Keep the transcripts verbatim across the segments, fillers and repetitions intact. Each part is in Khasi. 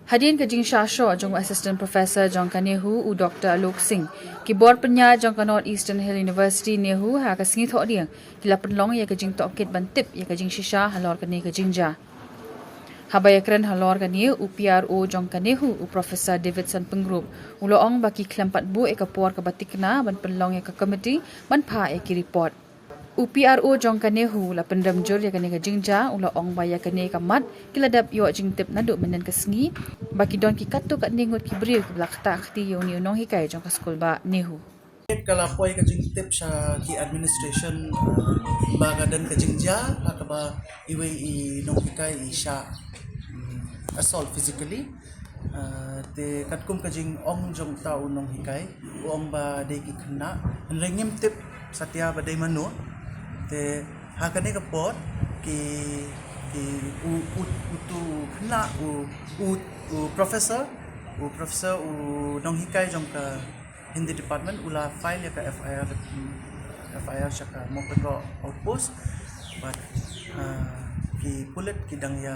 Hadien ka jingshah shoh jong u Assistant Professor jong ka NEHU, u Doctor Alok Singh, ki bor pynïaid jong ka North Eastern Hill University, NEHU, ha ka sngi Thohdieng ki la pynlong ïa ka jingtohkit ban tip ïa ka jingshisha halor kane ka jingjia. Haba ïakren halor kane, u P R O jong ka NEHU, u Professor Davidson Pyngrope, u la ong ba ki khlem pat buh ïa ka por kaba thikna ban pynlong ïa ka komiti ban phah ïa ki report. U P R O jong ka NEHU u la pynrem jur ïa kane ka jingjia, u la ong ba ïa kane ka mat ki la dep ïoh jingtip naduh mynnin ka sngi ba ki don ki katto katne ngut ki briew kiba la ktah kti ïa une u nonghikai jong ka skulbah NEHU. Ka la poi ka jingtip sha ki administration, uh, ba ka don ka jingjia ha kaba iwei i nonghikai i shah, mm, assault physically. Uh, te katkum ka jingong jong uta u nonghikai, u ong ba dei ki khynnah, hynrei ngim tip satia ba dei mano. Te ha kane ka por ki, ki u, u, utu u khynnah, u, u, u professor, u professor, u nonghikai jong ka Hindi department u la file ïa ka F I R, F I R sha ka Mawkynroh outpost. Bad, uh, ki pulit ki dang ïa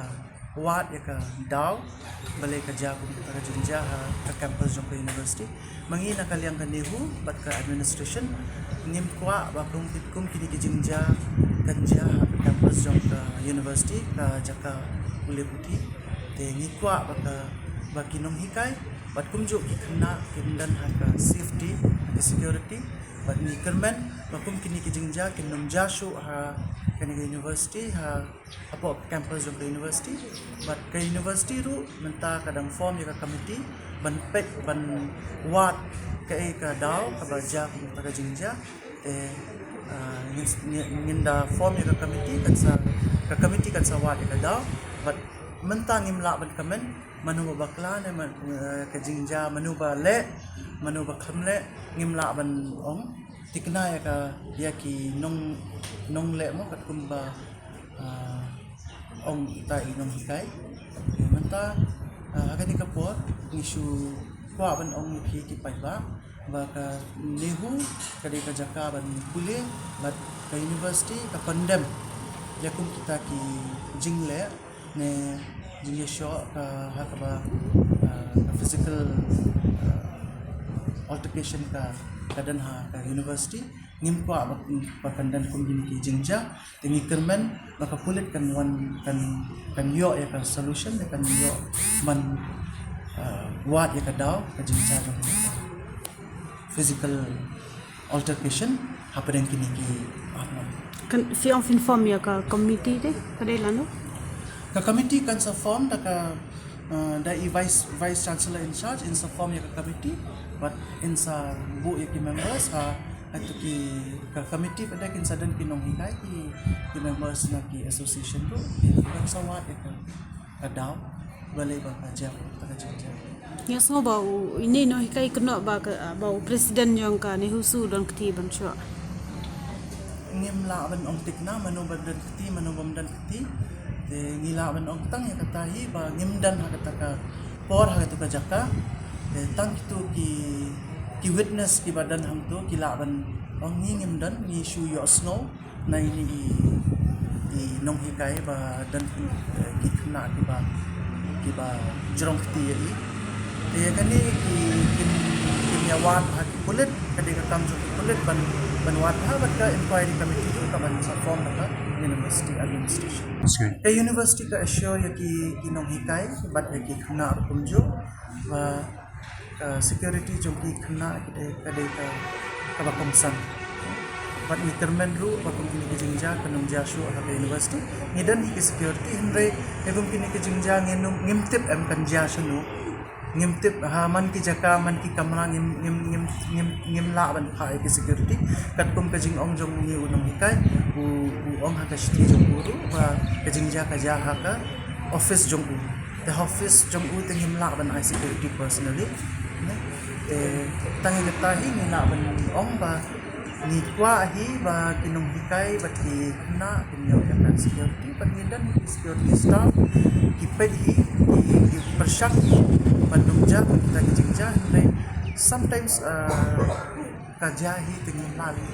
wad ïa ka daw balei ka jia kum kata ka jingjia ha ka campus jong ka university. Ma ngi na ka liang ka NEHU bad ka administration ngim kwah ba kum, kum kine ki jingjia kan jia ha ka campus jong ka university, ka jaka pule puthi. Te ngi kwah ba ka, ba ki nonghikai bad kumjuh ki khynnah kin don ha ka safety, ha ka security. Bad ngi kyrmen ba kum kine ki jingjia kin nym jia shuh ha kane ka university, ha hapoh ka campus jong ka university. Bad ka university ruh mynta ka dang form ïa ka committee ban peit, ban wad kaei ka daw kaba jia kum kata ka jingjia. Te, ah, ngin, ngin, ngin da form ïa ka committee, kan sa, ka committee kan sa wad ïa ka daw. Bad mynta ngim lah ban kmen mano ba bakla ne man, eh, ka jingjia, mano ba leh, mano ba khlem leh, ngim lah ban ong. Thikna ïa ka, ïa ki nong, nongleh mo, katkum ba, ah, ong ita i nonghikai. Mynta, ah, ha kane ka por ngi shu kwah ban ong ïa phi ki paidbah ba ka NEHU ka dei ka jaka ban pule, bad ka university ka condemn ïa kum kita ki jingleh ne jingïashoh ka ha kaba, ah, ka physical, ah, altercation ka, ka don ha ka university. Ngim kwah ba, ba kan don kum kine ki jingjia. Te ngi kyrmen ba ka pulit kan wan, kan, kan ïoh ïa ka solution, kan ïoh ban, ah, wad ïa ka daw ka jingjia jong ka physical altercation hapdeng kine ki arngut. Kan, phi ong phin form ïa ka committee te, ka dei lano? Ka committee kan sa form da ka, uh, da i vice, vice chancellor in charge, in sa form ïa ka committee, bad in sa buh ïa ki members, uh, ha tu ki, ka committee pat da kin sa don ki nonghikai, ki, ki members na ki association ruh, ki kan sa wad ïa ka, ka daw balei ba ka jia kata ka jingjia. Ngi sngew ba u, ine i nonghikai kynnoh ba ka, ba u president jong ka NEHUSU u don kti ban shuh. Ngim lah ban ong thikna mano ba don kti, mano bym don kti. Te ngi lah ban ong tang ïa kata hi ba ngim don ha kata ka por, ha kata ka jaka. Te tang kitu ki, ki witness kiba don hangtu ki lah ban ong, ngi ngim don, ngi shu ïohsngew na ine i, i nonghikai ba don, eh, ki khynnah kiba, kiba jrong kti ïa i. Te ïa kane ki, kin, kin ïa wad ha ki pulit, ka dei ka kam jong ki pulit ban, ban wad ha, bad ka inquiry committee ruh ka ban sa form da ka university administration. Ka university ka assure ïa ki, ki nonghikai bad ïa ki khynnah ruh kumjuh ba ka security jong ki khynnah ka dei, ka dei ka, kaba kongsan. Bad ngi kyrmen ruh ba kum kine ki jingjia kan ym jia shuh ha ka university. Ngi don hi ki security, hynrei kum kine ki jingjia ngim, ngim tip em kan jia shano. Ngim tip ha man ki jaka, man ki kamra, ngim, ngim, ngim, ngim, ngim lah ban phah ïa ki security. Katkum ka jingong jong une u nonghikai, u, u ong ha ka shithi jong u ruh ba ka jingjia ka jia ha ka office jong u. Te office jong u te ngim lah ban ai security personally. Ne? Te tang ïa kata hi ngi lah ban ong ba ngi kwah hi ba ki nonghikai bad ki khynnah kin ïoh ïa ka security, bad ngi don hi ki security staff, ki peit hi, ki, ki pyrshang hi ban ym jia kum kita ki jingjia, hynrei sometimes, uh, ka jia hi te ngim lah leh.